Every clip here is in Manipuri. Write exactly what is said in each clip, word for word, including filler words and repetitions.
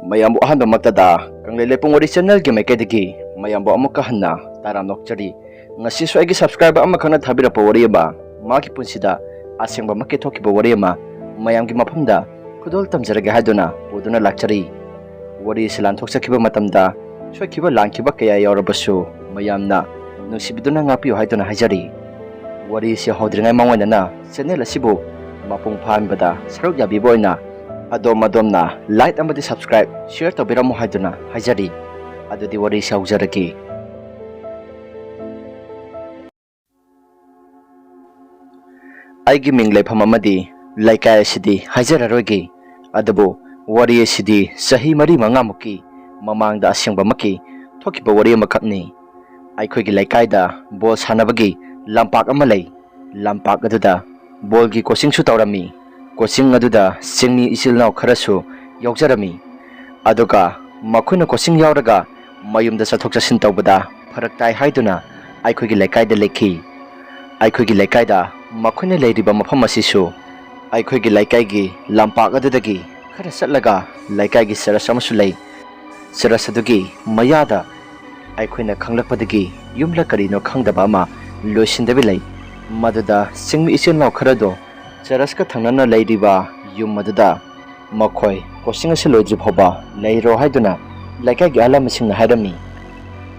ꯃꯌꯥꯝꯕꯨ ꯑꯍꯥꯟꯕꯃꯛꯇꯗ ꯀꯪꯂꯩ ꯂꯩꯄꯨꯡ ꯋꯥꯔꯤ ꯆꯦꯅꯦꯜꯒꯤ ꯃꯥꯏꯀꯩꯗꯒꯤ ꯃꯌꯥꯝꯕꯨ ꯑꯃꯨꯛꯀ ꯍꯟꯅ ꯇꯔꯥꯝꯅ ꯑꯣꯛꯆꯔꯤ꯫ ꯉꯁꯤꯁꯨ ꯑꯩꯒꯤ ꯁꯕꯁꯀ꯭ꯔꯥꯏꯕꯔ ꯑꯃꯈꯛꯅ ꯊꯥꯕꯤꯔꯛꯄ ꯋꯥꯔꯤ ꯑꯃ, ꯃꯥꯒꯤ ꯄꯨꯟꯁꯤꯗ ꯑꯁꯦꯡꯕꯃꯛꯀꯤ ꯊꯣꯛꯈꯤꯕ ꯋꯥꯔꯤ ꯑꯃ ꯃꯌꯥꯝꯒꯤ ꯃꯐꯝꯗ ꯈꯨꯗꯣꯜ ꯇꯝꯖꯔꯒꯦ ꯍꯥꯏꯗꯨꯅ ꯄꯨꯗꯨꯅ ꯂꯥꯛꯆꯔꯤ꯫ ꯋꯥꯔꯤ ꯑꯁꯤ ꯂꯥꯟꯊꯣꯛꯆꯈꯤꯕ ꯃꯇꯝꯗ ꯁꯣꯏꯈꯤꯕ ꯂꯥꯟꯈꯤꯕ ꯀꯌꯥ ꯌꯥꯎꯔꯕꯁꯨ, ꯃꯌꯥꯝꯅ ꯅꯨꯡꯁꯤꯕꯤꯗꯨꯅ ꯉꯥꯛꯄꯤꯌꯨ ꯍꯥꯏꯗꯨꯅ ꯍꯥꯏꯖꯔꯤ꯫ ꯋꯥꯔꯤ ꯑꯁꯤ ꯍꯧꯗ꯭ꯔꯤꯉꯩ ꯃꯥꯡꯑꯣꯏꯅꯅ ꯆꯦꯅꯦꯜ ꯑꯁꯤꯕꯨ ꯃꯄꯨꯡ ꯐꯥꯍꯟꯕꯗ ꯁꯔꯨꯛ ꯌꯥꯕꯤꯕ ꯑꯣꯏꯅ ꯑꯗꯣꯝ ꯑꯗꯣꯝꯅ ꯂꯥꯏꯛ ꯑꯃꯗꯤ ꯁꯕꯁꯀ꯭ꯔꯥꯏꯕ, ꯁꯤꯌꯔ ꯇꯧꯕꯤꯔꯝꯃꯨ ꯍꯥꯏꯗꯨꯅ ꯍꯥꯏꯖꯔꯤ꯫ ꯑꯗꯨꯗꯤ ꯋꯥꯔꯤ ꯑꯁꯤ ꯍꯧꯖꯔꯒꯦ꯫ ꯑꯩꯒꯤ ꯃꯤꯡ, ꯂꯩꯐꯝ ꯑꯃꯗꯤ ꯂꯩꯀꯥꯏ ꯑꯁꯤꯗꯤ ꯍꯥꯏꯖꯔꯔꯣꯏꯒꯦ꯫ ꯑꯗꯨꯕꯨ ꯋꯥꯔꯤ ꯑꯁꯤꯗꯤ ꯆꯍꯤ ꯃꯔꯤ ꯃꯉꯥꯃꯨꯛꯀꯤ ꯃꯃꯥꯡꯗ ꯑꯁꯦꯡꯕꯃꯛꯀꯤ ꯊꯣꯛꯈꯤꯕ ꯋꯥꯔꯤ ꯑꯃꯈꯛꯅꯤ꯫ ꯑꯩꯈꯣꯏꯒꯤ ꯂꯩꯀꯥꯏꯗ ꯕꯣꯜ ꯁꯥꯟꯅꯕꯒꯤ ꯂꯝꯄꯥꯛ ꯑꯃ ꯂꯩ꯫ ꯂꯝꯄꯥꯛ ꯑꯗꯨꯗ ꯕꯣꯜꯒꯤ ꯀꯣꯆꯤꯡꯁꯨ ꯇꯧꯔꯝꯃꯤ꯫ ꯀꯣꯆꯤꯡ ꯑꯗꯨꯗ ꯆꯤꯡꯃꯤ ꯏꯆꯤꯜ ꯏꯅꯥꯎ ꯈꯔꯁꯨ ꯌꯥꯎꯖꯔꯝꯃꯤ꯫ ꯑꯗꯨꯒ ꯃꯈꯣꯏꯅ ꯀꯣꯆꯤꯡ ꯌꯥꯎꯔꯒ ꯃꯌꯨꯝꯗ ꯆꯠꯊꯣꯛ ꯆꯠꯁꯤꯟ ꯇꯧꯕꯗ ꯐꯔꯛ ꯇꯥꯏ ꯍꯥꯏꯗꯨꯅ ꯑꯩꯈꯣꯏꯒꯤ ꯂꯩꯀꯥꯏꯗ ꯂꯩꯈꯤ꯫ ꯑꯩꯈꯣꯏꯒꯤ ꯂꯩꯀꯥꯏꯗ ꯃꯈꯣꯏꯅ ꯂꯩꯔꯤꯕ ꯃꯐꯝ ꯑꯁꯤꯁꯨ ꯑꯩꯈꯣꯏꯒꯤ ꯂꯩꯀꯥꯏꯒꯤ ꯂꯝꯄꯥꯛ ꯑꯗꯨꯗꯒꯤ ꯈꯔ ꯆꯠꯂꯒ ꯂꯩꯀꯥꯏꯒꯤ ꯆꯔꯆ ꯑꯃꯁꯨ ꯂꯩ꯫ ꯆꯔꯆ ꯑꯗꯨꯒꯤ ꯃꯌꯥꯗ ꯑꯩꯈꯣꯏꯅ ꯈꯪꯂꯛꯄꯗꯒꯤ ꯌꯨꯝꯂ ꯀꯔꯤꯅꯣ ꯈꯪꯗꯕ ꯑꯃ ꯂꯣꯏꯁꯤꯟꯗꯕꯤ ꯂꯩ꯫ ꯃꯗꯨꯗ ꯆꯤꯡꯃꯤ ꯏꯆꯤꯜ ꯏꯅꯥꯎ ꯈꯔꯗꯣ ꯆꯔꯆꯀ ꯊꯪꯅꯅ ꯂꯩꯔꯤꯕ ꯌꯨꯝ ꯑꯗꯨꯗ ꯃꯈꯣꯏ ꯀꯣꯆꯤꯡ ꯑꯁꯤ ꯂꯣꯏꯗ꯭ꯔꯤ ꯐꯥꯎꯕ ꯂꯩꯔꯣ ꯍꯥꯏꯗꯨꯅ ꯂꯩꯀꯥꯏꯒꯤ ꯑꯍꯜ ꯂꯃꯟꯁꯤꯡꯅ ꯍꯥꯏꯔꯝꯃꯤ꯫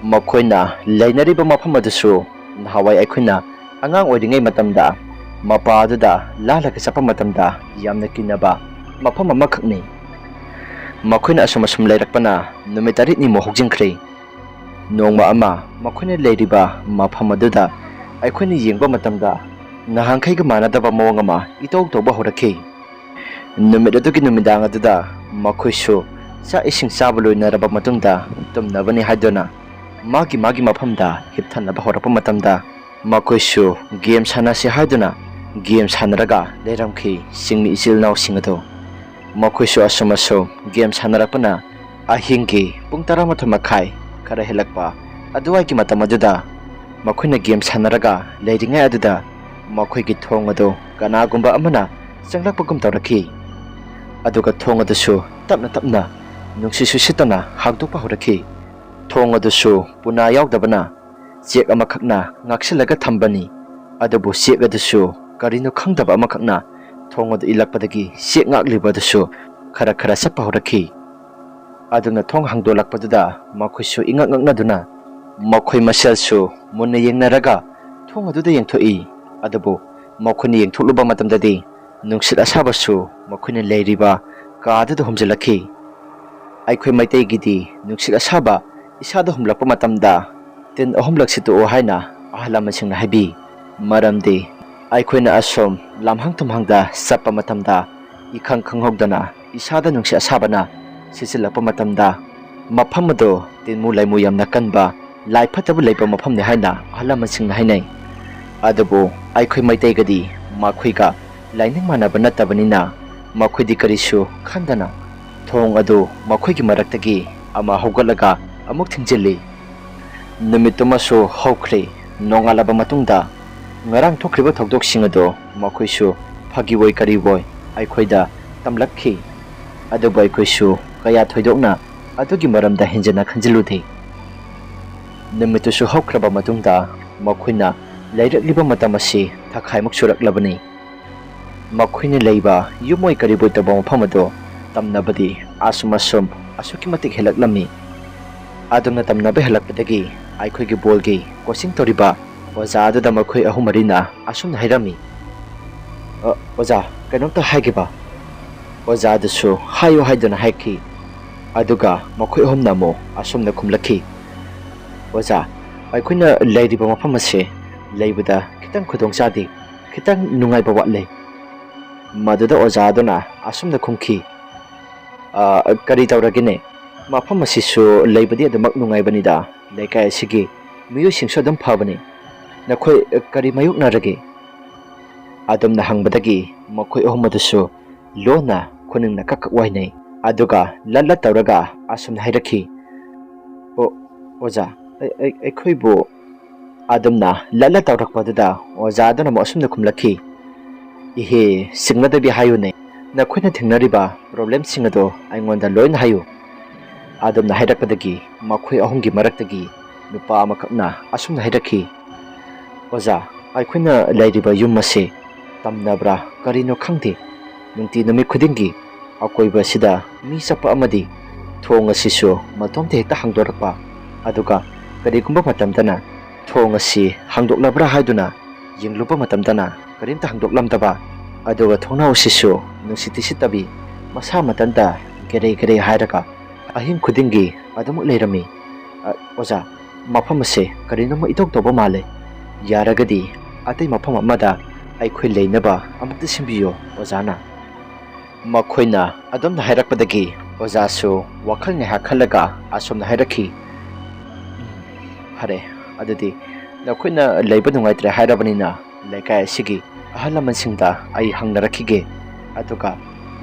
ꯃꯈꯣꯏꯅ ꯂꯩꯅꯔꯤꯕ ꯃꯐꯝ ꯑꯗꯨꯁꯨ ꯅꯍꯥꯟꯋꯥꯏ ꯑꯩꯈꯣꯏꯅ ꯑꯉꯥꯡ ꯑꯣꯏꯔꯤꯉꯩ ꯃꯇꯝꯗ ꯃꯄꯥ ꯑꯗꯨꯗ ꯂꯥꯜꯂꯒ ꯆꯠꯄ ꯃꯇꯝꯗ ꯌꯥꯝꯅ ꯀꯤꯅꯕ ꯃꯐꯝ ꯑꯃꯈꯛꯅꯤ꯫ ꯃꯈꯣꯏꯅ ꯑꯁꯨꯝ ꯑꯁꯨꯝ ꯂꯩꯔꯛꯄꯅ ꯅꯨꯃꯤꯠ ꯇꯔꯦꯠꯅꯤꯃꯨꯛ ꯍꯧꯖꯤꯟꯈ꯭ꯔꯦ꯫ ꯅꯣꯡꯃ ꯑꯃ ꯃꯈꯣꯏꯅ ꯂꯩꯔꯤꯕ ꯃꯐꯝ ꯑꯗꯨꯗ ꯑꯩꯈꯣꯏꯅ ꯌꯦꯡꯕ ꯃꯇꯝꯗ ꯅꯍꯥꯟꯈꯩꯒ ꯃꯥꯟꯅꯗꯕ ꯃꯑꯣꯡ ꯑꯃ ꯏꯇꯧ ꯇꯧꯕ ꯍꯧꯔꯛꯈꯤ꯫ ꯅꯨꯃꯤꯠ ꯑꯗꯨꯒꯤ ꯅꯨꯃꯤꯗꯥꯡ ꯑꯗꯨꯗ ꯃꯈꯣꯏꯁꯨ ꯆꯥꯛ ꯏꯁꯤꯡ ꯆꯥꯕ ꯂꯣꯏꯅꯔꯕ ꯃꯇꯨꯡꯗ ꯇꯨꯝꯅꯕꯅꯤ ꯍꯥꯏꯗꯨꯅ ꯃꯥꯒꯤ ꯃꯥꯒꯤ ꯃꯐꯝꯗ ꯍꯤꯞꯊꯅꯕ ꯍꯧꯔꯛꯄ ꯃꯇꯝꯗ ꯃꯈꯣꯏꯁꯨ ꯒꯦꯝ ꯁꯥꯟꯅꯁꯤ ꯍꯥꯏꯗꯨꯅ ꯒꯦꯝ ꯁꯥꯟꯅꯔꯒ ꯂꯩꯔꯝꯈꯤ ꯆꯤꯡꯃꯤ ꯏꯆꯤꯜ ꯏꯅꯥꯎꯁꯤꯡ ꯑꯗꯨ꯫ ꯃꯈꯣꯏꯁꯨ ꯑꯁꯨꯝ ꯑꯁꯨꯝ ꯒꯦꯝ ꯁꯥꯟꯅꯔꯛꯄꯅ ꯑꯍꯤꯡꯒꯤ ꯄꯨꯡ ꯇꯔꯥꯃꯥꯊꯣꯏ ꯃꯈꯥꯏ ꯈꯔ ꯍꯦꯜꯂꯛꯄ ꯑꯗꯨꯋꯥꯏꯒꯤ ꯃꯇꯝ ꯑꯗꯨꯗ ꯃꯈꯣꯏꯅ ꯒꯦꯝ ꯁꯥꯟꯅꯔꯒ ꯂꯩꯔꯤꯉꯩ ꯑꯗꯨꯗ ꯃꯈꯣꯏꯒꯤ ꯊꯣꯡ ꯑꯗꯨ ꯀꯅꯥꯒꯨꯝꯕ ꯑꯃꯅ ꯆꯪꯂꯛꯄꯒꯨꯝ ꯇꯧꯔꯛꯈꯤ꯫ ꯑꯗꯨꯒ ꯊꯣꯡ ꯑꯗꯨꯁꯨ ꯇꯞꯅ ꯇꯞꯅ ꯅꯨꯡꯁꯤꯠꯁꯨ ꯁꯤꯠꯇꯅ ꯍꯥꯡꯗꯣꯛꯄ ꯍꯧꯔꯛꯈꯤ꯫ ꯊꯣꯡ ꯑꯗꯨꯁꯨ ꯄꯨꯅꯥ ꯌꯥꯎꯗꯕꯅ ꯆꯦꯛ ꯑꯃꯈꯛꯅ ꯉꯥꯛꯁꯤꯜꯂꯒ ꯊꯝꯕꯅꯤ꯫ ꯑꯗꯨꯕꯨ ꯆꯦꯛ ꯑꯗꯨꯁꯨ ꯀꯔꯤꯅꯣ ꯈꯪꯗꯕ ꯑꯃꯈꯛꯅ ꯊꯣꯡ ꯑꯗꯨ ꯏꯜꯂꯛꯄꯗꯒꯤ ꯆꯦꯛ ꯉꯥꯛꯂꯤꯕ ꯑꯗꯨꯁꯨ ꯈꯔ ꯈꯔ ꯆꯠꯄ ꯍꯧꯔꯛꯈꯤ꯫ ꯑꯗꯨꯅ ꯊꯣꯡ ꯍꯥꯡꯗꯣꯛꯂꯛꯄꯗꯨꯗ ꯃꯈꯣꯏꯁꯨ ꯏꯉꯛ ꯉꯛꯅꯗꯨꯅ ꯃꯈꯣꯏ ꯃꯁꯦꯜꯁꯨ ꯃꯨꯟꯅ ꯌꯦꯡꯅꯔꯒ ꯊꯣꯡ ꯑꯗꯨꯗ ꯌꯦꯡꯊꯣꯛꯏ꯫ ꯑꯗꯨꯕꯨ ꯃꯈꯣꯏꯅ ꯌꯦꯡꯊꯣꯛꯂꯨꯕ ꯃꯇꯝꯗꯗꯤ ꯅꯨꯡꯁꯤꯠ ꯑꯁꯥꯕꯁꯨ ꯃꯈꯣꯏꯅ ꯂꯩꯔꯤꯕ ꯀꯥ ꯑꯗꯨꯗ ꯍꯨꯝꯖꯤꯜꯂꯛꯈꯤ꯫ ꯑꯩꯈꯣꯏ ꯃꯩꯇꯩꯒꯤꯗꯤ ꯅꯨꯡꯁꯤꯠ ꯑꯁꯥꯕ ꯏꯁꯥꯗ ꯍꯨꯝꯂꯛꯄ ꯃꯇꯝꯗ ꯇꯤꯟ ꯑꯍꯨꯝꯂꯛ ꯁꯤꯠꯇꯣꯛꯎ ꯍꯥꯏꯅ ꯑꯍꯜ ꯂꯃꯟꯁꯤꯡꯅ ꯍꯥꯏꯕꯤ꯫ ꯃꯔꯝꯗꯤ ꯑꯩꯈꯣꯏꯅ ꯑꯁꯨꯝ ꯂꯝꯍꯥꯡ ꯇꯨꯝꯍꯥꯡꯗ ꯆꯠꯄ ꯃꯇꯝꯗ ꯏꯈꯪ ꯈꯪꯍꯧꯗꯅ ꯏꯁꯥꯗ ꯅꯨꯡꯁꯤꯠ ꯑꯁꯥꯕꯅ ꯁꯤꯠꯆꯤꯜꯂꯛꯄ ꯃꯇꯝꯗ ꯃꯐꯝ ꯑꯗꯨ ꯇꯤꯟꯃꯨ ꯂꯥꯏꯃꯨ ꯌꯥꯝꯅ ꯀꯟꯕ ꯂꯥꯏ ꯐꯠꯇꯕ ꯂꯩꯕ ꯃꯐꯝꯅꯤ ꯍꯥꯏꯅ ꯑꯍꯜ ꯂꯃꯟꯁꯤꯡꯅ ꯍꯥꯏꯅꯩ꯫ ꯑꯗꯨꯕꯨ ꯑꯩꯈꯣꯏ ꯃꯩꯇꯩꯒꯗꯤ ꯃꯈꯣꯏꯒ ꯂꯥꯏꯅꯤꯡ ꯃꯥꯟꯅꯕ ꯅꯠꯇꯕꯅꯤꯅ ꯃꯈꯣꯏꯗꯤ ꯀꯔꯤꯁꯨ ꯈꯟꯗꯅ ꯊꯣꯡ ꯑꯗꯨ ꯃꯈꯣꯏꯒꯤ ꯃꯔꯛꯇꯒꯤ ꯑꯃ ꯍꯧꯒꯠꯂꯒ ꯑꯃꯨꯛ ꯊꯤꯡꯖꯤꯜꯂꯤ꯫ ꯅꯨꯃꯤꯠꯇꯨꯃꯁꯨ ꯍꯧꯈ꯭ꯔꯦ꯫ ꯅꯣꯡꯉꯥꯜꯂꯕ ꯃꯇꯨꯡꯗ ꯉꯔꯥꯡ ꯊꯣꯛꯈ꯭ꯔꯤꯕ ꯊꯧꯗꯣꯛꯁꯤꯡ ꯑꯗꯨ ꯃꯈꯣꯏꯁꯨ ꯐꯥꯒꯤꯑꯣꯏ ꯀꯔꯤꯑꯣꯏ ꯑꯩꯈꯣꯏꯗ ꯇꯝꯂꯛꯈꯤ꯫ ꯑꯗꯨꯕꯨ ꯑꯩꯈꯣꯏꯁꯨ ꯀꯌꯥ ꯊꯣꯏꯗꯣꯛꯅ ꯑꯗꯨꯒꯤ ꯃꯔꯝꯗ ꯍꯦꯟꯖꯟꯅ ꯈꯟꯖꯤꯜꯂꯨꯗꯦ꯫ ꯅꯨꯃꯤꯠꯇꯨꯁꯨ ꯍꯧꯈ꯭ꯔꯕ ꯃꯇꯨꯡꯗ ꯃꯈꯣꯏꯅ ꯂꯩꯔꯛꯂꯤꯕ ꯃꯇꯝ ꯑꯁꯤ ꯊꯥꯈꯥꯏꯃꯨꯛ ꯁꯨꯔꯛꯂꯕꯅꯤ꯫ ꯃꯈꯣꯏꯅ ꯂꯩꯕ ꯌꯨꯝꯑꯣꯏ ꯀꯔꯤꯕꯣꯏ ꯇꯧꯕ ꯃꯐꯝ ꯑꯗꯨ ꯇꯝꯅꯕꯗꯤ ꯑꯁꯨꯝ ꯑꯁꯨꯝ ꯑꯁꯨꯛꯀꯤ ꯃꯇꯤꯛ ꯍꯦꯜꯂꯛꯂꯝꯃꯤ꯫ ꯑꯗꯨꯝꯅ ꯇꯝꯅꯕ ꯍꯦꯜꯂꯛꯄꯗꯒꯤ ꯑꯩꯈꯣꯏꯒꯤ ꯕꯣꯜꯒꯤ ꯀꯣꯆꯤꯡ ꯇꯧꯔꯤꯕ ꯑꯣꯖꯥ ꯑꯗꯨꯗ ꯃꯈꯣꯏ ꯑꯍꯨꯝ ꯃꯔꯤꯅ ꯑꯁꯨꯝꯅ ꯍꯥꯏꯔꯝꯃꯤ, "ꯑ, ꯑꯣꯖꯥ, ꯀꯩꯅꯣꯝꯇ ꯍꯥꯏꯒꯦꯕ?" ꯑꯣꯖꯥ ꯑꯗꯨꯁꯨ ꯍꯥꯏꯌꯨ ꯍꯥꯏꯗꯨꯅ ꯍꯥꯏꯈꯤ꯫ ꯑꯗꯨꯒ ꯃꯈꯣꯏ ꯑꯍꯨꯝꯅ ꯑꯃꯨꯛ ꯑꯁꯨꯝꯅ ꯈꯨꯝꯂꯛꯈꯤ, "ꯑꯣꯖꯥ, ꯑꯩꯈꯣꯏꯅ ꯂꯩꯔꯤꯕ ꯃꯐꯝ ꯑꯁꯦ ꯂꯩꯕꯗ ꯈꯤꯇꯪ ꯈꯨꯗꯣꯡ ꯆꯥꯗꯦ, ꯈꯤꯇꯪ ꯅꯨꯡꯉꯥꯏꯕ ꯋꯥꯠꯂꯦ꯫" ꯃꯗꯨꯗ ꯑꯣꯖꯥ ꯑꯗꯨꯅ ꯑꯁꯨꯝꯅ ꯈꯨꯝꯈꯤ, "ꯑ, ꯀꯔꯤ ꯇꯧꯔꯒꯦꯅꯦ? ꯃꯐꯝ ꯑꯁꯤꯁꯨ ꯂꯩꯕꯗꯤ ꯑꯗꯨꯃꯛ ꯅꯨꯡꯉꯥꯏꯕꯅꯤꯗ, ꯂꯩꯀꯥꯏ ꯑꯁꯤꯒꯤ ꯃꯤꯑꯣꯏꯁꯤꯡꯁꯨ ꯑꯗꯨꯝ ꯐꯕꯅꯤ꯫ ꯅꯈꯣꯏ, ꯑ, ꯀꯔꯤ ꯃꯥꯌꯣꯛꯅꯔꯒꯦ?" ꯑꯗꯨꯝꯅ ꯍꯪꯕꯗꯒꯤ ꯃꯈꯣꯏ ꯑꯍꯨꯝ ꯑꯗꯨꯁꯨ ꯂꯣꯟꯅ ꯈꯨꯅꯤꯡꯅ ꯀꯛ ꯀꯛ ꯋꯥꯏꯅꯩ꯫ ꯑꯗꯨꯒ ꯂꯠ ꯂꯠ ꯇꯧꯔꯒ ꯑꯁꯨꯝꯅ ꯍꯥꯏꯔꯛꯈꯤ, "ꯑꯣ, ꯑꯣꯖꯥ, ꯑꯩ-, ꯑꯩ-, ꯑꯩꯈꯣꯏꯕꯨ" ꯑꯗꯨꯝꯅ ꯂꯠ ꯂꯠ ꯇꯧꯔꯛꯄꯗꯨꯗ ꯑꯣꯖꯥ ꯑꯗꯨꯅ ꯑꯃꯨꯛ ꯑꯁꯨꯝꯅ ꯈꯨꯝꯂꯛꯈꯤ, "ꯏꯍꯦ, ꯁꯤꯡꯅꯗꯕꯤ ꯍꯥꯏꯌꯨꯅꯦ, ꯅꯈꯣꯏꯅ ꯊꯦꯡꯅꯔꯤꯕ ꯄ꯭ꯔꯣꯕ꯭ꯂꯦꯝꯁꯤꯡ ꯑꯗꯣ ꯑꯩꯉꯣꯟꯗ ꯂꯣꯏꯅ ꯍꯥꯏꯌꯨ꯫ ꯑꯗꯨꯝꯅ ꯍꯥꯏꯔꯛꯄꯗꯒꯤ ꯃꯈꯣꯏ ꯑꯍꯨꯝꯒꯤ ꯃꯔꯛꯇꯒꯤ ꯅꯨꯄꯥ ꯑꯃꯈꯛꯅ ꯑꯁꯨꯝꯅ ꯍꯥꯏꯔꯛꯈꯤ, "ꯑꯣꯖꯥ, ꯑꯩꯈꯣꯏꯅ ꯂꯩꯔꯤꯕ ꯌꯨꯝ ꯑꯁꯤ ꯇꯝꯅꯕ꯭ꯔꯥ ꯀꯔꯤꯅꯣ ꯈꯪꯗꯦ, ꯅꯨꯡꯇꯤ ꯅꯨꯃꯤꯠ ꯈꯨꯗꯤꯡꯒꯤ ꯑꯀꯣꯏꯕꯁꯤꯗ ꯃꯤ ꯆꯠꯄ ꯑꯃꯗꯤ ꯊꯣꯡ ꯑꯁꯤꯁꯨ ꯃꯇꯣꯝꯇ ꯍꯦꯛꯇ ꯍꯥꯡꯗꯣꯔꯛꯄ, ꯑꯗꯨꯒ ꯀꯔꯤꯒꯨꯝꯕ ꯃꯇꯝꯗꯅ ꯊꯣꯡ ꯑꯁꯤ ꯍꯥꯡꯗꯣꯛꯂꯕ꯭ꯔꯥ ꯍꯥꯏꯗꯨꯅ ꯌꯦꯡꯂꯨꯕ ꯃꯇꯝꯗꯅ ꯀꯔꯤꯝꯇ ꯍꯥꯡꯗꯣꯛꯂꯝꯗꯕ, ꯑꯗꯨꯒ ꯊꯣꯡꯅꯥꯎ ꯑꯁꯤꯁꯨ ꯅꯨꯡꯁꯤꯠꯇꯤ ꯁꯤꯠꯇꯕꯤ, ꯃꯁꯥ ꯃꯊꯟꯇ ꯒꯦꯔꯦ ꯒꯦꯔꯦ ꯍꯥꯏꯔꯒ ꯑꯍꯤꯡ ꯈꯨꯗꯤꯡꯒꯤ ꯑꯗꯨꯃꯛ ꯂꯩꯔꯝꯃꯤ꯫ ꯑ, ꯑꯣꯖꯥ, ꯃꯐꯝ ꯑꯁꯦ ꯀꯔꯤꯅꯣꯃ ꯏꯇꯧ ꯇꯧꯕ ꯃꯥꯜꯂꯦ꯫ ꯌꯥꯔꯒꯗꯤ ꯑꯇꯩ ꯃꯐꯝ ꯑꯃꯗ ꯑꯩꯈꯣꯏ ꯂꯩꯅꯕ ꯑꯃꯨꯛꯇ ꯁꯤꯟꯕꯤꯌꯣ ꯑꯣꯖꯥꯅ꯫" ꯃꯈꯣꯏꯅ ꯑꯗꯨꯝꯅ ꯍꯥꯏꯔꯛꯄꯗꯒꯤ ꯑꯣꯖꯥꯁꯨ ꯋꯥꯈꯜ ꯉꯥꯏꯍꯥꯛ ꯈꯜꯂꯒ ꯑꯁꯨꯝꯅ ꯍꯥꯏꯔꯛꯈꯤ, "ꯎꯝ, ꯐꯔꯦ, ꯑꯗꯨꯗꯤ ꯅꯈꯣꯏꯅ ꯂꯩꯕ ꯅꯨꯡꯉꯥꯏꯇ꯭ꯔꯦ ꯍꯥꯏꯔꯕꯅꯤꯅ ꯂꯩꯀꯥꯏ ꯑꯁꯤꯒꯤ ꯑꯍꯜ ꯂꯃꯟꯁꯤꯡꯗ ꯑꯩ ꯍꯪꯅꯔꯛꯈꯤꯒꯦ, ꯑꯗꯨꯒ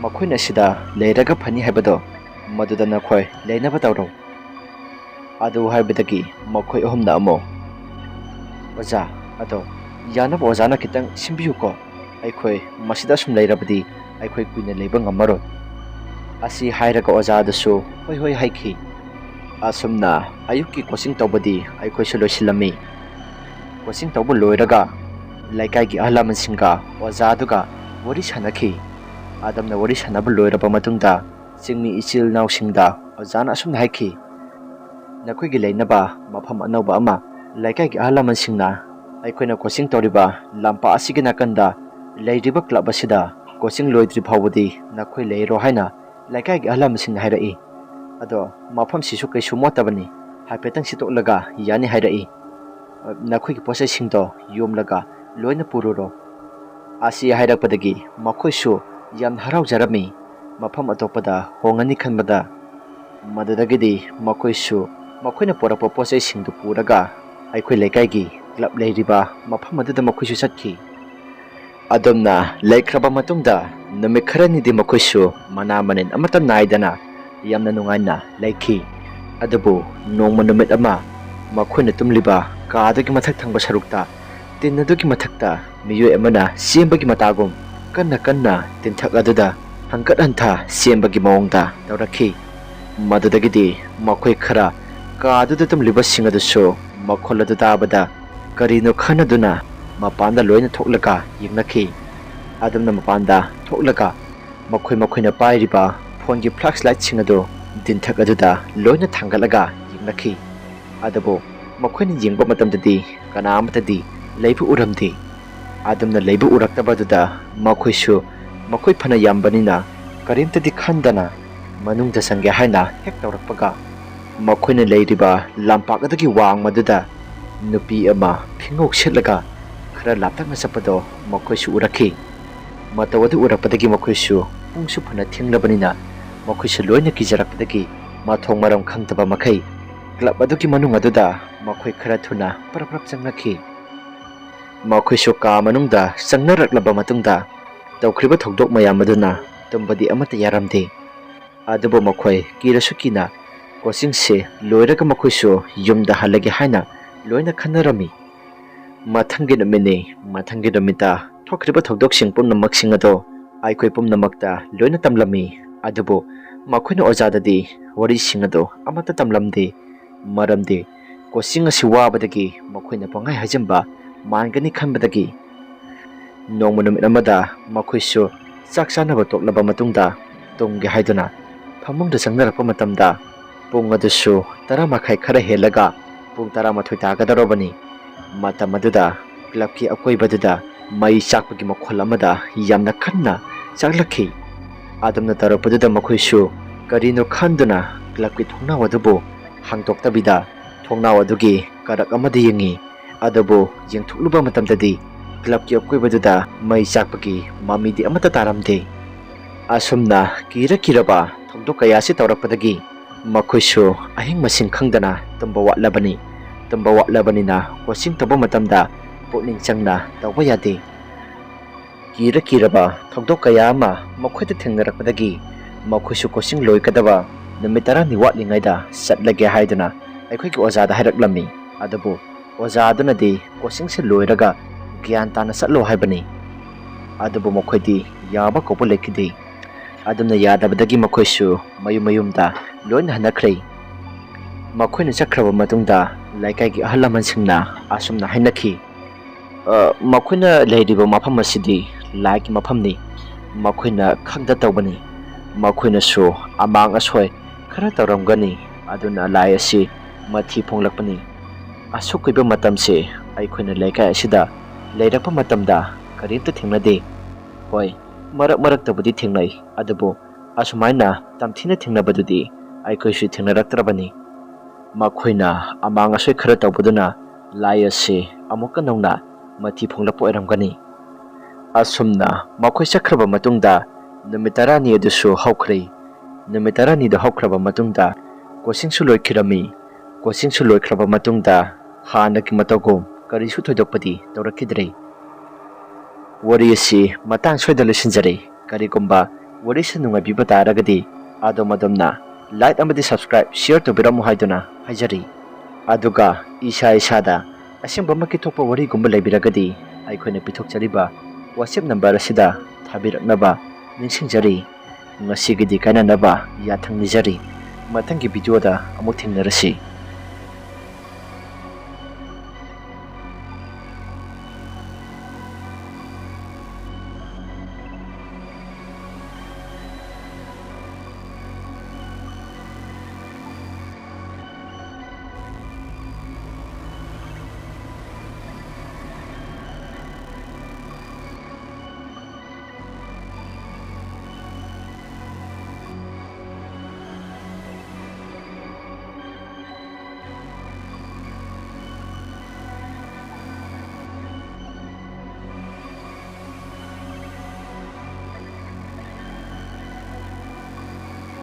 ꯃꯈꯣꯏꯅ ꯁꯤꯗ ꯂꯩꯔꯒ ꯐꯅꯤ ꯍꯥꯏꯕꯗꯣ ꯃꯗꯨꯗ ꯅꯈꯣꯏ ꯂꯩꯅꯕ ꯇꯧꯔꯣ꯫" ꯑꯗꯨ ꯍꯥꯏꯕꯗꯒꯤ ꯃꯈꯣꯏ ꯑꯍꯨꯝꯅ ꯑꯃꯨꯛ, "ꯑꯣꯖꯥ, ꯑꯗꯣ ꯌꯥꯅꯕ ꯑꯣꯖꯥꯅ ꯈꯤꯇꯪ ꯁꯤꯟꯕꯤꯌꯨꯀꯣ, ꯑꯩꯈꯣꯏ ꯃꯁꯤꯗ ꯁꯨꯝ ꯂꯩꯔꯕꯗꯤ ꯑꯩꯈꯣꯏ ꯀꯨꯏꯅ ꯂꯩꯕ ꯉꯝꯃꯔꯣꯏ꯫" ꯑꯁꯤ ꯍꯥꯏꯔꯒ ꯑꯣꯖꯥꯗꯨꯁꯨ ꯍꯣꯏ ꯍꯣꯏ ꯍꯥꯏꯈꯤ꯫ ꯑꯁꯨꯝꯅ ꯑꯌꯨꯛꯀꯤ ꯀꯣꯆꯤꯡ ꯇꯧꯕꯗꯤ ꯑꯩꯈꯣꯏꯁꯨ ꯂꯣꯏꯁꯤꯜꯂꯝꯃꯤ꯫ ꯀꯣꯆꯤꯡ ꯇꯧꯕ ꯂꯣꯏꯔꯒ ꯂꯩꯀꯥꯏꯒꯤ ꯑꯍꯜ ꯂꯃꯟꯁꯤꯡꯒ ꯑꯣꯖꯥꯗꯨꯒ ꯋꯥꯔꯤ ꯁꯥꯟꯅꯈꯤ꯫ ꯑꯗꯨꯝꯅ ꯋꯥꯔꯤ ꯁꯥꯟꯅꯕ ꯂꯣꯏꯔꯕ ꯃꯇꯨꯡꯗ ꯆꯤꯡꯃꯤ ꯏꯆꯤꯜ ꯏꯅꯥꯎꯁꯤꯡꯗ ꯑꯣꯖꯥꯅ ꯑꯁꯨꯝꯅ ꯍꯥꯏꯈꯤ, "ꯅꯈꯣꯏꯒꯤ ꯂꯩꯅꯕ ꯃꯐꯝ ꯑꯅꯧꯕ ꯑꯃ ꯂꯩꯀꯥꯏꯒꯤ ꯑꯍꯜ ꯂꯃꯟꯁꯤꯡꯅ ꯑꯩꯈꯣꯏꯅ ꯀꯣꯆꯤꯡ ꯇꯧꯔꯤꯕ ꯂꯝꯄꯥꯛ ꯑꯁꯤꯒꯤ ꯅꯥꯀꯟꯗ ꯂꯩꯔꯤꯕ ꯀ꯭ꯂꯕ ꯑꯁꯤꯗ ꯀꯣꯆꯤꯡ ꯂꯣꯏꯗ꯭ꯔꯤ ꯐꯥꯎꯕꯗꯤ ꯅꯈꯣꯏ ꯂꯩꯔꯣ ꯍꯥꯏꯅ ꯂꯩꯀꯥꯏꯒꯤ ꯑꯍꯜ ꯂꯃꯟꯁꯤꯡꯅ ꯍꯥꯏꯔꯛꯏ꯫ ꯑꯗꯣ ꯃꯐꯝꯁꯤꯁꯨ ꯀꯩꯁꯨ ꯃꯣꯠꯇꯕꯅꯤ, ꯍꯥꯏꯐꯦꯠꯇꯪ ꯁꯤꯠꯇꯣꯛꯂꯒ ꯌꯥꯅꯤ ꯍꯥꯏꯔꯛꯏ꯫ ꯅꯈꯣꯏꯒꯤ ꯄꯣꯠ ꯆꯩꯁꯤꯡꯗꯣ ꯌꯣꯝꯂꯒ ꯂꯣꯏꯅ ꯄꯨꯔꯨꯔꯣ꯫" ꯑꯁꯤ ꯍꯥꯏꯔꯛꯄꯗꯒꯤ ꯃꯈꯣꯏꯁꯨ ꯌꯥꯝꯅ ꯍꯔꯥꯎꯖꯔꯝꯃꯤ꯫ ꯃꯐꯝ ꯑꯇꯣꯞꯄꯗ ꯍꯣꯡꯉꯅꯤ ꯈꯟꯕꯗ, ꯃꯗꯨꯗꯒꯤꯗꯤ ꯃꯈꯣꯏꯁꯨ ꯃꯈꯣꯏꯅ ꯄꯨꯔꯛꯄ ꯄꯣꯠ ꯆꯩꯁꯤꯡꯗꯨ ꯄꯨꯔꯒ ꯑꯩꯈꯣꯏ ꯂꯩꯀꯥꯏꯒꯤ ꯀ꯭ꯂꯕ ꯂꯩꯔꯤꯕ ꯃꯐꯝ ꯑꯗꯨꯗ ꯃꯈꯣꯏꯁꯨ ꯆꯠꯈꯤ꯫ ꯑꯗꯨꯝꯅ ꯂꯩꯈ꯭ꯔꯕ ꯃꯇꯨꯡꯗ ꯅꯨꯃꯤꯠ ꯈꯔꯅꯤꯗꯤ ꯃꯈꯣꯏꯁꯨ ꯃꯅꯥ ꯃꯅꯤꯟ ꯑꯃꯠꯇ ꯅꯥꯏꯗꯅ ꯌꯥꯝꯅ ꯅꯨꯡꯉꯥꯏꯅ ꯂꯩꯈꯤ꯫ ꯑꯗꯨꯕꯨ ꯅꯣꯡꯃ ꯅꯨꯃꯤꯠ ꯑꯃ ꯃꯈꯣꯏꯅ ꯇꯨꯝꯂꯤꯕ ꯀꯥꯗꯨꯒꯤ ꯃꯊꯛ ꯊꯪꯕ ꯁꯔꯨꯛꯇ ꯇꯤꯟ ꯑꯗꯨꯒꯤ ꯃꯊꯛꯇ ꯃꯤꯑꯣꯏ ꯑꯃꯅ ꯆꯦꯟꯕꯒꯤ ꯃꯇꯥꯒꯨꯝ ꯀꯟꯅ ꯀꯟꯅ ꯇꯤꯟꯊꯛ ꯑꯗꯨꯗ ꯍꯪꯒꯠ ꯍꯟꯊ ꯆꯦꯟꯕꯒꯤ ꯃꯑꯣꯡꯗ ꯇꯧꯔꯛꯈꯤ꯫ ꯃꯗꯨꯗꯒꯤꯗꯤ ꯃꯈꯣꯏ ꯈꯔ ꯀꯥꯗꯨꯗ ꯇꯨꯝꯂꯤꯕꯁꯤꯡ ꯑꯗꯨꯁꯨ ꯃꯈꯣꯜ ꯑꯗꯨ ꯇꯥꯕꯗ ꯀꯔꯤꯅꯣ ꯈꯟꯅꯗꯨꯅ ꯃꯄꯥꯟꯗ ꯂꯣꯏꯅ ꯊꯣꯛꯂꯒ ꯌꯦꯡꯂꯛꯈꯤ꯫ ꯑꯗꯨꯝꯅ ꯃꯄꯥꯟꯗ ꯊꯣꯛꯂꯒ ꯃꯈꯣꯏ ꯃꯈꯣꯏꯅ ꯄꯥꯏꯔꯤꯕ ꯐꯣꯟꯒꯤ ꯐ꯭ꯂꯥꯁ ꯂꯥꯏꯠꯁꯤꯡ ꯑꯗꯨ ꯗꯤꯟꯊꯛ ꯑꯗꯨꯗ ꯂꯣꯏꯅ ꯊꯥꯡꯒꯠꯂꯒ ꯌꯦꯡꯂꯛꯈꯤ꯫ ꯑꯗꯨꯕꯨ ꯃꯈꯣꯏꯅ ꯌꯦꯡꯕ ꯃꯇꯝꯗꯗꯤ ꯀꯅꯥ ꯑꯃꯠꯇꯗꯤ ꯂꯩꯕ ꯎꯔꯝꯗꯦ꯫ ꯑꯗꯨꯝꯅ ꯂꯩꯕ ꯎꯔꯛꯇꯕꯗꯨꯗ ꯃꯈꯣꯏꯁꯨ ꯃꯈꯣꯏ ꯐꯅ ꯌꯥꯝꯕꯅꯤꯅ ꯀꯔꯤꯝꯇꯗꯤ ꯈꯟꯗꯅ ꯃꯅꯨꯡꯗ ꯆꯪꯒꯦ ꯍꯥꯏꯅ ꯍꯦꯛ ꯇꯧꯔꯛꯄꯒ, ꯃꯈꯣꯏꯅ ꯂꯩꯔꯤꯕ ꯂꯝꯄꯥꯛ ꯑꯗꯨꯒꯤ ꯋꯥꯡꯃꯗꯨꯗ ꯅꯨꯄꯤ ꯑꯃ ꯐꯤꯉꯧ ꯁꯦꯠꯂꯒ ꯈꯔ ꯂꯥꯞꯇꯛꯅ ꯆꯠꯄꯗꯣ ꯃꯈꯣꯏꯁꯨ ꯎꯔꯛꯈꯤ꯫ ꯃꯇꯧ ꯑꯗꯨ ꯎꯔꯛꯄꯗꯒꯤ ꯃꯈꯣꯏꯁꯨ ꯄꯨꯡꯁꯨ ꯐꯅ ꯊꯦꯡꯂꯕꯅꯤꯅ ꯃꯈꯣꯏꯁꯨ ꯂꯣꯏꯅ ꯀꯤꯖꯔꯛꯄꯗꯒꯤ ꯃꯊꯣꯡ ꯃꯔꯝ ꯈꯪꯗꯕ ꯃꯈꯩ ꯀ꯭ꯂꯕ ꯑꯗꯨꯒꯤ ꯃꯅꯨꯡ ꯑꯗꯨꯗ ꯃꯈꯣꯏ ꯈꯔ ꯊꯨꯅ ꯄ꯭ꯔꯞ ꯄ꯭ꯔꯞ ꯆꯪꯂꯛꯈꯤ꯫ ꯃꯈꯣꯏꯁꯨ ꯀꯥ ꯃꯅꯨꯡꯗ ꯆꯪꯅꯔꯛꯂꯕ ꯃꯇꯨꯡꯗ ꯇꯧꯈ꯭ꯔꯤꯕ ꯊꯧꯗꯣꯛ ꯃꯌꯥꯝ ꯑꯗꯨꯅ ꯇꯨꯝꯕꯗꯤ ꯑꯃꯠꯇ ꯌꯥꯔꯝꯗꯦ꯫ ꯑꯗꯨꯕꯨ ꯃꯈꯣꯏ ꯀꯤꯔꯁꯨ ꯀꯤꯅ ꯀꯣꯆꯤꯡꯁꯦ ꯂꯣꯏꯔꯒ ꯃꯈꯣꯏꯁꯨ ꯌꯨꯝꯗ ꯍꯜꯂꯒꯦ ꯍꯥꯏꯅ ꯂꯣꯏꯅ ꯈꯟꯅꯔꯝꯃꯤ꯫ ꯃꯊꯪꯒꯤ ꯅꯨꯃꯤꯠꯅꯤ꯫ ꯃꯊꯪꯒꯤ ꯅꯨꯃꯤꯠꯇ ꯊꯣꯛꯈ꯭ꯔꯤꯕ ꯊꯧꯗꯣꯛꯁꯤꯡ ꯄꯨꯝꯅꯃꯛꯁꯤꯡ ꯑꯗꯣ ꯑꯩꯈꯣꯏ ꯄꯨꯝꯅꯃꯛꯇ ꯂꯣꯏꯅ ꯇꯝꯂꯝꯃꯤ꯫ ꯑꯗꯨꯕꯨ ꯃꯈꯣꯏꯅ ꯑꯣꯖꯥꯗꯗꯤ ꯋꯥꯔꯤꯁꯤꯡ ꯑꯗꯣ ꯑꯃꯠꯇ ꯇꯝꯂꯝꯗꯦ꯫ ꯃꯔꯝꯗꯤ ꯀꯣꯆꯤꯡ ꯑꯁꯤ ꯋꯥꯕꯗꯒꯤ ꯃꯈꯣꯏꯅ ꯄꯪꯍꯥꯏ ꯍꯥꯏꯖꯤꯟꯕ ꯃꯥꯟꯒꯅꯤ ꯈꯟꯕꯗꯒꯤ ꯅꯣꯡꯃ ꯅꯨꯃꯤꯠ ꯑꯃꯗ ꯃꯈꯣꯏꯁꯨ ꯆꯥꯛ ꯆꯥꯅꯕ ꯇꯣꯛꯂꯕ ꯃꯇꯨꯡꯗ ꯇꯨꯝꯒꯦ ꯍꯥꯏꯗꯨꯅ ꯐꯃꯨꯡꯗ ꯆꯪꯅꯔꯛꯄ ꯃꯇꯝꯗ ꯄꯨꯡ ꯑꯗꯨꯁꯨ ꯇꯔꯥ ꯃꯈꯥꯏ ꯈꯔ ꯍꯦꯜꯂꯒ ꯄꯨꯡ ꯇꯔꯥꯃꯥꯊꯣꯏ ꯇꯥꯒꯗꯧꯔꯕꯅꯤ꯫ ꯃꯇꯝ ꯑꯗꯨꯗ ꯀ꯭ꯂꯕꯀꯤ ꯑꯀꯣꯏꯕꯗꯨꯗ ꯃꯩ ꯆꯥꯛꯄꯒꯤ ꯃꯈꯣꯜ ꯑꯃꯗ ꯌꯥꯝꯅ ꯀꯟꯅ ꯆꯥꯛꯂꯛꯈꯤ꯫ ꯑꯗꯨꯝꯅ ꯇꯧꯔꯛꯄꯗꯨꯗ ꯃꯈꯣꯏꯁꯨ ꯀꯔꯤꯅꯣ ꯈꯟꯗꯨꯅ ꯀ꯭ꯂꯕꯀꯤ ꯊꯣꯡꯅꯥꯎ ꯑꯗꯨꯕꯨ ꯍꯥꯡꯗꯣꯛꯇꯕꯤꯗ ꯊꯣꯡꯅꯥꯎ ꯑꯗꯨꯒꯤ ꯀꯥꯔꯛ ꯑꯃꯗ ꯌꯦꯡꯉꯤ꯫ ꯑꯗꯨꯕꯨ ꯌꯦꯡꯊꯣꯛꯂꯨꯕ ꯃꯇꯝꯗꯗꯤ ꯀ꯭ꯂꯕꯀꯤ ꯑꯀꯣꯏꯕꯗꯨꯗ ꯃꯩ ꯆꯥꯛꯄꯒꯤ ꯃꯃꯤꯗꯤ ꯑꯃꯠꯇ ꯇꯥꯔꯝꯗꯦ꯫ ꯑꯁꯨꯝꯅ ꯀꯤꯔ ꯀꯤꯔꯕ ꯊꯧꯗꯣꯛ ꯀꯌꯥ ꯑꯁꯤ ꯇꯧꯔꯛꯄꯗꯒꯤ ꯃꯈꯣꯏꯁꯨ ꯑꯍꯤꯡ ꯃꯁꯤꯡ ꯈꯪꯗꯅ ꯇꯨꯝꯕ ꯋꯥꯠꯂꯕꯅꯤ꯫ ꯇꯨꯝꯕ ꯋꯥꯠꯂꯕꯅꯤꯅ ꯀꯣꯆꯤꯡ ꯇꯧꯕ ꯃꯇꯝꯗ ꯄꯨꯛꯅꯤꯡ ꯆꯪꯅ ꯇꯧꯕ ꯌꯥꯗꯦ꯫ ꯀꯤꯔ ꯀꯤꯔꯕ ꯊꯧꯗꯣꯛ ꯀꯌꯥ ꯑꯃ ꯃꯈꯣꯏꯗ ꯊꯦꯡꯅꯔꯛꯄꯗꯒꯤ ꯃꯈꯣꯏꯁꯨ ꯀꯣꯆꯤꯡ ꯂꯣꯏꯒꯗꯕ ꯅꯨꯃꯤꯠ ꯇꯔꯥꯅꯤ ꯋꯥꯠꯂꯤꯉꯩꯗ ꯆꯠꯂꯒꯦ ꯍꯥꯏꯗꯨꯅ ꯑꯩꯈꯣꯏꯒꯤ ꯑꯣꯖꯥꯗ ꯍꯥꯏꯔꯛꯂꯝꯃꯤ꯫ ꯑꯗꯨꯕꯨ ꯑꯣꯖꯥ ꯑꯗꯨꯅꯗꯤ ꯀꯣꯆꯤꯡꯁꯦ ꯂꯣꯏꯔꯒ ꯒ꯭ꯌꯥꯟ ꯇꯥꯅ ꯆꯠꯂꯣ ꯍꯥꯏꯕꯅꯤ꯫ ꯑꯗꯨꯕꯨ ꯃꯈꯣꯏꯗꯤ ꯌꯥꯕ ꯀꯧꯕ ꯂꯩꯈꯤꯗꯦ꯫ ꯑꯗꯨꯅ ꯌꯥꯗꯕꯗꯒꯤ ꯃꯈꯣꯏꯁꯨ ꯃꯌꯨꯝ ꯃꯌꯨꯝꯗ ꯂꯣꯏꯅ ꯍꯟꯅꯈ꯭ꯔꯦ꯫ ꯃꯈꯣꯏꯅ ꯆꯠꯈ꯭ꯔꯕ ꯃꯇꯨꯡꯗ ꯂꯩꯀꯥꯏꯒꯤ ꯑꯍꯜ ꯂꯃꯟꯁꯤꯡꯅ ꯑꯁꯨꯝꯅ ꯍꯥꯏꯅꯈꯤ, "ꯑ, ꯃꯈꯣꯏꯅ ꯂꯩꯔꯤꯕ ꯃꯐꯝ ꯑꯁꯤꯗꯤ ꯂꯥꯏꯒꯤ ꯃꯐꯝꯅꯤ꯫ ꯃꯈꯣꯏꯅ ꯈꯪꯗ ꯇꯧꯕꯅꯤ꯫ ꯃꯈꯣꯏꯅꯁꯨ ꯑꯃꯥꯡ ꯑꯁꯣꯏ ꯈꯔ ꯇꯧꯔꯝꯒꯅꯤ꯫ ꯑꯗꯨꯅ ꯂꯥꯏ ꯑꯁꯤ ꯃꯊꯤ ꯐꯣꯡꯂꯛꯄꯅꯤ꯫ ꯑꯁꯨꯛ ꯀꯨꯏꯕ ꯃꯇꯝꯁꯦ ꯑꯩꯈꯣꯏꯅ ꯂꯩꯀꯥꯏ ꯑꯁꯤꯗ ꯂꯩꯔꯛꯄ ꯃꯇꯝꯗ ꯀꯔꯤꯝꯇ ꯊꯦꯡꯅꯗꯦ꯫ ꯍꯣꯏ, ꯃꯔꯛ ꯃꯔꯛꯇꯕꯨꯗꯤ ꯊꯦꯡꯅꯩ, ꯑꯗꯨꯕꯨ ꯑꯁꯨꯃꯥꯏꯅ ꯇꯝꯊꯤꯅ ꯊꯦꯡꯅꯕꯗꯨꯗꯤ ꯑꯩꯈꯣꯏꯁꯨ ꯊꯦꯡꯅꯔꯛꯇ꯭ꯔꯕꯅꯤ꯫ ꯃꯈꯣꯏꯅ ꯑꯃꯥꯡ ꯑꯁꯣꯏ ꯈꯔ ꯇꯧꯕꯗꯨꯅ ꯂꯥꯏ ꯑꯁꯤ ꯑꯃꯨꯛꯀ ꯅꯧꯅ ꯃꯊꯤ ꯐꯣꯡꯂꯛꯄ ꯑꯣꯏꯔꯝꯒꯅꯤ"꯫ ꯑꯁꯨꯝꯅ ꯃꯈꯣꯏ ꯆꯠꯈ꯭ꯔꯕ ꯃꯇꯨꯡꯗ ꯅꯨꯃꯤꯠ ꯇꯔꯥꯅꯤ ꯑꯗꯨꯁꯨ ꯍꯧꯈ꯭ꯔꯦ꯫ ꯅꯨꯃꯤꯠ ꯇꯔꯥꯅꯤꯗꯨ ꯍꯧꯈ꯭ꯔꯕ ꯃꯇꯨꯡꯗ ꯀꯣꯆꯤꯡꯁꯨ ꯂꯣꯏꯈꯤꯔꯝꯃꯤ꯫ ꯀꯣꯆꯤꯡꯁꯨ ꯂꯣꯏꯈ꯭ꯔꯕ ꯃꯇꯨꯡꯗ ꯍꯥꯟꯅꯒꯤ ꯃꯇꯧꯒꯨꯝ ꯀꯔꯤꯁꯨ ꯊꯣꯏꯗꯣꯛꯄꯗꯤ ꯇꯧꯔꯛꯈꯤꯗ꯭ꯔꯦ꯫ ꯋꯥꯔꯤ ꯑꯁꯤ ꯃꯇꯥꯡ ꯁ꯭ꯋꯥꯏꯗ ꯂꯣꯏꯁꯤꯟꯖꯔꯦ꯫ ꯀꯔꯤꯒꯨꯝꯕ ꯋꯥꯔꯤꯁꯤ ꯅꯨꯡꯉꯥꯏꯕꯤꯕ ꯇꯥꯔꯒꯗꯤ ꯑꯗꯣꯝ ꯑꯗꯣꯝꯅ like ꯑꯃꯗꯤ subscribe, share ꯇꯧꯕꯤꯔꯝꯃꯨ ꯍꯥꯏꯗꯨꯅ ꯍꯥꯏꯖꯔꯤ꯫ ꯑꯗꯨꯒ ꯏꯁꯥ ꯏꯁꯥꯗ ꯑꯁꯦꯡꯕꯃꯛꯀꯤ ꯊꯣꯛꯄ ꯋꯥꯔꯤꯒꯨꯝꯕ ꯂꯩꯕꯤꯔꯒꯗꯤ ꯑꯩꯈꯣꯏꯅ ꯄꯤꯊꯣꯛꯆꯔꯤꯕ WhatsApp number ꯑꯁꯤꯗ ꯊꯥꯕꯤꯔꯛꯅꯕ ꯅꯤꯡꯁꯤꯡꯖꯔꯤ꯫ ꯉꯁꯤꯒꯤꯗꯤ ꯀꯥꯏꯅꯅꯕ ꯌꯥꯊꯪ ꯅꯤꯖꯔꯤ꯫ ꯃꯊꯪꯒꯤ video ꯗ ꯑꯃꯨꯛ ꯊꯦꯡꯅꯔꯁꯤ꯫